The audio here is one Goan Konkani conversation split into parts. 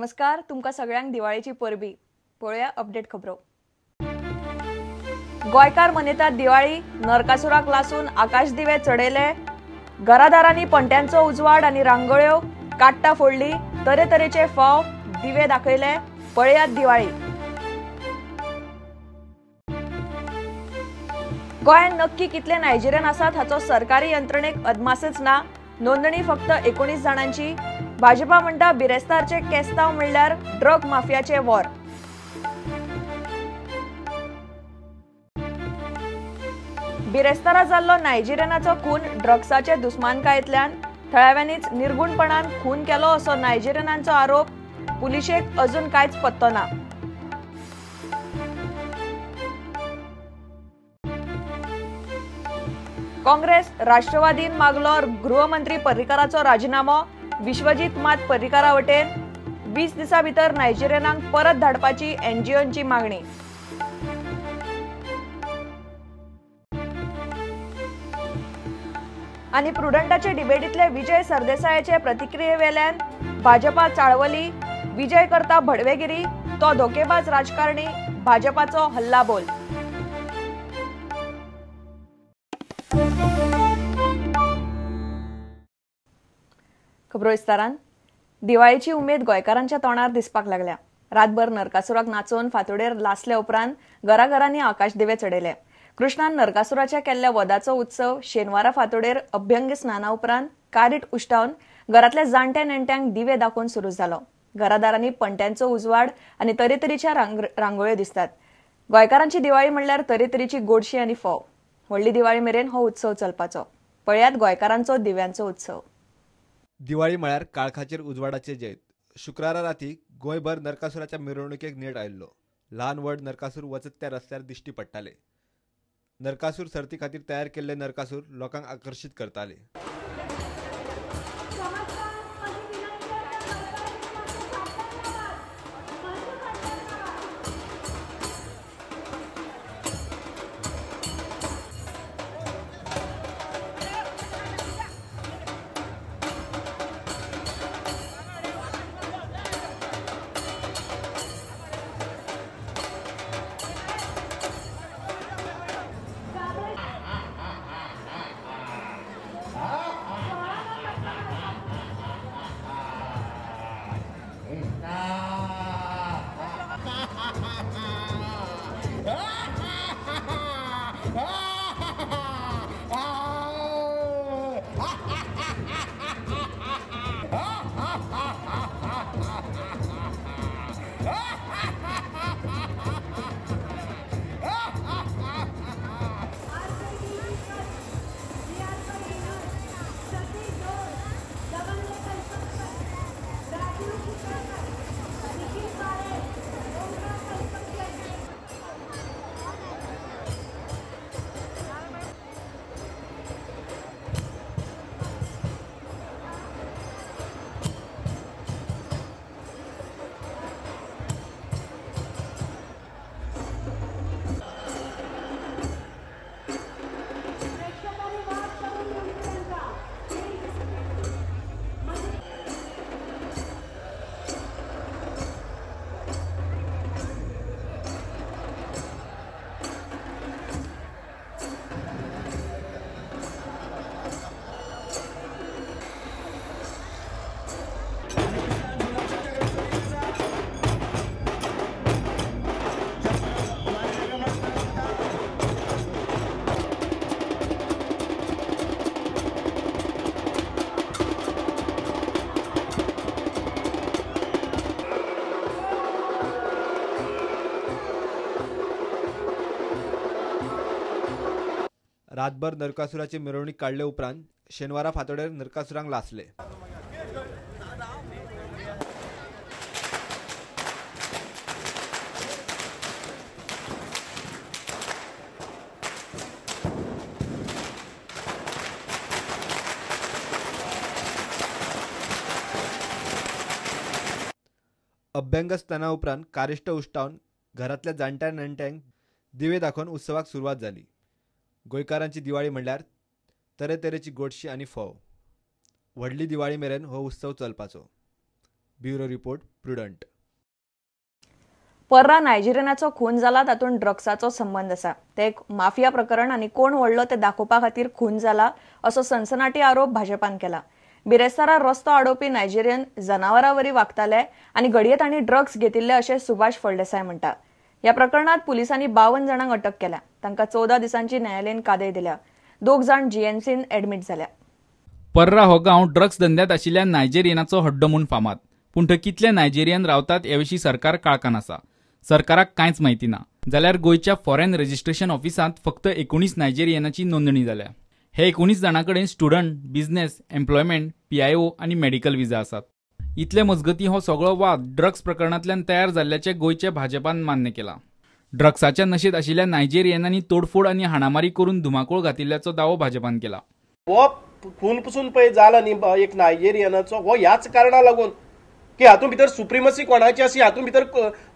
नमस्कार, तुमकां सगळ्यांक दिवाळेची परबी। पळोवया अपडेट खबरो। गोंयकार मनयतात दिवाळी, नरकासुराक लासून आकाश दिवे चडयले, घरादारांनी पणट्यांचो उजवाड आनी रांगोळ्यो, काट्टां फोडली, तरेतरेचे फोव दिवे दाखयले। पळयात दिवाळी। गोंयांत नक्की कितले नायजेरियन आसात हाचो सरकारी यंत्रणेक अदमासच ना। नोंदणी फक्त 19 जाणांची। भाजपा म्हणटा बिरेस्तारचे केस्तांव म्हणल्यार ड्रग माफियाचे वॉर। बिरेस्तारा जाल्लो नायजेरियनाचो खून ड्रग्साचे दुस्मानकायेंतल्यान, थळाव्यांनीच निर्गुणपणान खून केलो असो नायजेरियनांचो आरोप। पुलिशेक अजून कांयच पत्तो ना। काँग्रेस राष्ट्रवादीन मागलो गृहमंत्री पर्रीकाराचो राजिनामो, विश्वजीत मात पर्रीकारा वटेन। 20 दिसां भितर नायजेरियनांक परत धाडपाची एनजीओंची मागणी। आनी प्रुडंटाचे डिबेटींतले विजय सरदेसायाचे प्रतिक्रियेवेल्यान भाजपा चाळवली, विजय करता भडवेगिरी, तो धोकेबाज राजकारणी, भाजपाचो हल्लाबोल। खबरो विस्तारान। दिवाळेची उमेद गोंयकारांच्या तोंडार दिसपाक लागल्या। रातभर नरकासुराक नाचोवन फांतोडेर लासले उपरांत घराघरांनी आकाश दिवे चडयले। कृष्णान नरकासुराच्या केल्ल्या वधाचो उत्सव शेनवारा फांतोडेर अभ्यंग स्नाना उपरांत कारीट उश्टावन घरांतल्या जाणट्या नेणट्यांक दिवे दाखोवन सुरू जालो। घरादारांनी पणट्यांचो उजवाड आनी तरेतरेच्या रांगोळ्यो दिसतात। गोंयकारांची दिवाळी म्हणल्यार तरेतरेची गोडशी आनी फोव। व्हडली दिवाळी मेरेन हो उत्सव चलपाचो। पळयात गोंयकारांचो दिव्यांचो उत्सव। दिवाळी म्हळ्यार काळखाचेर उजवाडाचे जैत। शुक्रारा राती गोंयभर नरकासुराच्या मिरवणुकेक नेट आयिल्लो। ल्हान व्हड नरकासूर वचत त्या रस्त्यार दिश्टी पडटाले। नरकासूर सर्ती खातीर तयार केल्ले नरकासूर लोकांक आकर्शीत करताले। रातभर नरकासुराची मिरवणूक काडले उपरांत शेनवारा फांतोडेर नरकासुरांक लासले। अभ्यंग स्नाना उपरांत कारिश्ट उश्टावन घरांतल्या जाणट्या नेणट्यांक दिवे दाखोवन उत्सवाक सुरवात जाली। गोंयकारांची दिवाळी म्हणल्यार तरेतरेची गोडशी आनी फोव। व्हडली दिवाळी मेरेन हो उत्सव चलपाचो। Bureau report, Prudent. पर्रा नायजेरियनाचो खून जाला तातूंत ड्रग्साचो संबंद आसा. ते एक माफिया प्रकरण आनी कोण व्हडलो ते दाखोवपा खातीर खून जाला असो सनसनाटी आरोप भाजपान केला. बिरेस्तारा रस्तो आडोवपी नायजेरियन जनावरावरी वागताले आनी घडये तांणी ड्रग्स घेतिल्ले अशें सुभाष फळदेसाय म्हणटा. ह्या प्रकरणात पुलिसांनी 52 जाणांक अटक केल्या. तांकां 14 दिसांची न्यायालयीन कादय दिल्या. 2 जाण जीएमसीन एडमीट जाल्या. पर्रा हो गांव ड्रग्स धंद्यात आशिल्ल्या नायजेरियनाचो हड्डो म्हूण फामाद. पूण थंय कितले नायजेरियन रावतात हे विशीं सरकार काळखान आसा. सरकाराक कांयच म्हायती ना. जाल्यार गोंयच्या फॉरेन रजिस्ट्रेशन ऑफिसांत फक्त 19 नायजेरियनाची नोंदणी जाल्या. हे 19 जाणां कडेन स्टुडंट, बिझनेस, एम्प्लॉयमेंट, पीआयओ आनी मेडिकल विजा आसात. इतले मजगतीं हो सगळो वाद ड्रग्स प्रकरणांतल्यान तयार जाल्ल्याचें गोंयचे भाजपान मान्य केलां. ड्रग्साच्या नशेंत आशिल्ल्या नायजेरियनांनी तोडफोड आनी हाणामारी करून धुमाकूळ घातिल्ल्याचो दावो भाजपान केला. हो खून पसून पळय जाला न्ही एक नायजेरियनाचो, हो ह्याच कारणाक लागून की हातूंत भितर सुप्रिमसी कोणाची आसा, हातूंत भितर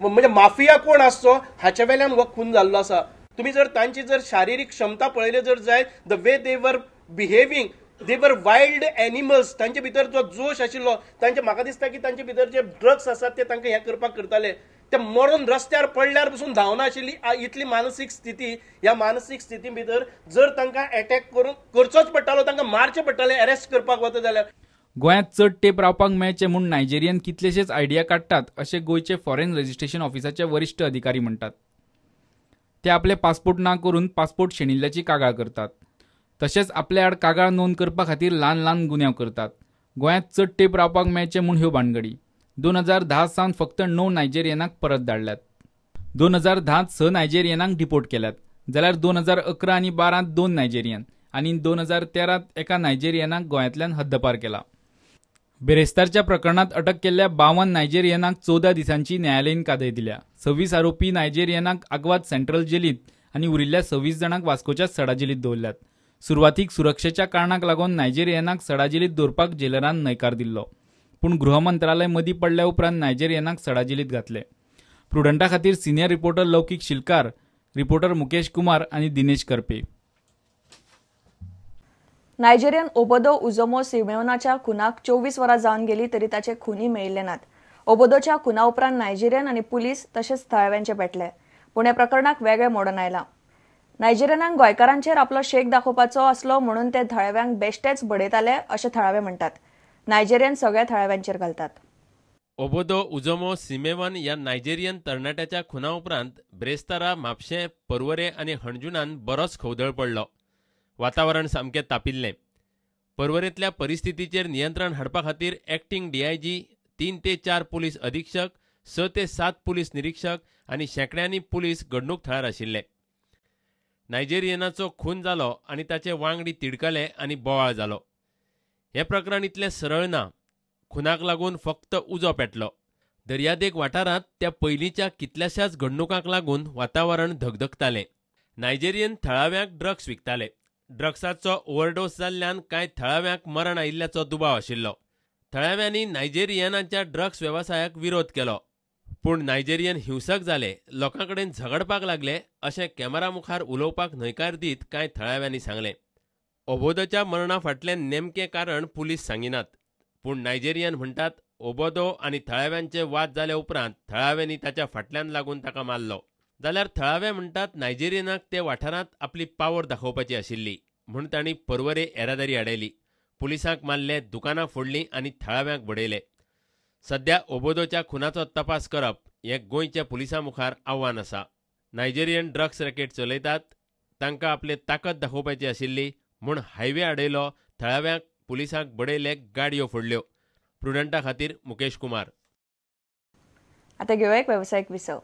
म्हणजे माफिया कोण आसचो हाचे वेल्यान हो खून जाल्लो आसा. तुमी जर तांची जर शारिरीक क्षमता पळयली जर जायत, the way they were behaving, they were wild animals. तांचे भितर जो जोश आशिल्लो, तांचे म्हाका दिसता की तांचे भितर जे ड्रग्स आसात ते तांकां हें करपाक करताले. ते मरून रस्त्यार पडल्यार पसून धांवना आशिल्ली इतली मानसीक स्थिती. ह्या मानसीक स्थिती भितर जर तांकां एटॅक करून करचोच पडटालो, तांकां मारचें पडटालें अरेस्ट करपाक वता जाल्यार. गोंयांत चड तेंप रावपाक मेळचें म्हूण नायजेरियन कितलेशेच आयडिया काडटात अशें गोंयचे फॉरेन रजिस्ट्रेशन ऑफिसाचे वरिश्ठ अधिकारी म्हणटात. ते आपले पासपोर्ट ना करून पासपोर्ट शेणिल्ल्याची कागाळ करतात. तशेंच आपले आड कागाळ नोंद करपा खातीर ल्हान ल्हान गुन्यांव करतात. गोंयांत चड तेंप रावपाक मेळचें म्हूण ह्यो भानगडी. 2010 सावन फक्त 9 नायजेरियनांक परत धाडल्यात. 2010 6 नायजेरियनांक डिपोर्ट केल्यात. जाल्यार 2011 आनी 12 2 नायजेरियन आनी 2013 एका नायजेरियनाक गोंयांतल्यान हद्दपार केला. बिरेस्तारच्या प्रकरणात अटक केल्ल्या 52 नायजेरियनांक 14 दिसांची न्यायालयीन कादय दिल्या. 26 आरोपी नायजेरियनांक आग्वाद सेंट्रल जेलींत आनी उरिल्ल्या 26 जाणांक वास्कोच्या सडा जेलींत दवरल्यात. सुरवातीक सुरक्षेच्या कारणाक लागून नायजेरियनांक सडा जेलींत दवरपाक जेलरान न्हयकार दिल्लो. पूण गृह मंत्रालय मदीं पडल्या उपरांत नायजेरियनांक सडा जेलींत घातले. प्रुडंटा खातीर senior reporter Laukik Shilkar, reporter Mukesh Kumar आनी दिनेश करपे. नायजेरियन ओबोदो उजोमो सिमेओनाच्या खुनाक 24 वरां जावन गेली तरी ताचे खुनी मेळिल्ले नात. ओबोदोच्या खुना उपरांत नायजेरियन आनी पुलीस तशेंच थळाव्यांचे पेटले. पूण ह्या प्रकरणाक वेगळें मोडण आयलां. नायजेरियनांक गोंयकारांचेर आपलो शेक दाखोवपाचो आसलो म्हणून ते थळाव्यांक बेश्टेच बडयताले अशें थळावे म्हणटात. नायजेरियन सगळ्या थळाव्यांचेर घालतात. ओबोदो उजोमो सिमेवन ह्या नायजेरियन तरणाट्याच्या खुना उपरांत ब्रेस्तारा, म्हापशें, पर्वरे आनी हणजुणान बरोच खवदळ पडलो. वातावरण सामकें तापिल्लें. पर्वरेंतल्या परिस्थितीचेर नियंत्रण हाडपा खातीर एक्टिंग डीआयजी, 3 ते 4 पुलीस अधीक्षक, 6 ते 7 पुलीस निरीक्षक आनी शेंकड्यांनी पुलीस घडणूक थळार आशिल्ले. नायजेरियनाचो खून जालो आनी ताचे वांगडी तिडकले आनी बोवाळ जालो. हें प्रकरण इतलें सरळ ना. खुनाक लागून फक्त उजो पेटलो. दर्यादेग वाठारांत त्या पयलींच्या कितल्याशाच घडणुकांक लागून वातावरण धगधगतालें. नायजेरियन थळाव्यांक ड्रग्स विकताले. ड्रग्साचो ओव्हरडोस जाल्ल्यान कांय थळाव्यांक मरण आयिल्ल्याचो दुबाव आशिल्लो. थळाव्यांनी नायजेरियनांच्या ड्रग्स वेवसायाक विरोध केलो. पूण नायजेरियन हिंसक जाले, लोकां कडेन झगडपाक लागले अशें कॅमेरा मुखार उलोवपाक न्हयकार दीत कांय थळाव्यांनी सांगलें. ओबोदोच्या मरणा फाटलें नेमकें कारण पुलीस सांगिनात. पूण नायजेरियन म्हणटात ओबोदो आनी थळाव्यांचे वाद जाले उपरांत थळाव्यांनी ताच्या फाटल्यान लागून ताका मारलो. जाल्यार थळावे म्हणटात नायजेरियनाक ते वाठारांत आपली पावर दाखोवपाची आशिल्ली म्हूण तांणी पर्वरे येरादारी आडयली, पुलिसांक मारले, दुकानां फोडलीं आनी थळाव्यांक बडयले. सध्या ओबोदोच्या खुनाचो तपास करप हें गोंयच्या पुलिसां मुखार आव्हान आसा. नायजेरियन ड्रग्स रॅकेट चलयतात, तांकां आपली ताकद दाखोवपाची आशिल्ली म्हूण हायवे आडयलो, थळाव्यांक पुलिसांक बडयले, गाडयो फोडल्यो. प्रुडंटा खातीर मुकेश कुमार. आता घेऊया एक व्यावसायिक विसव.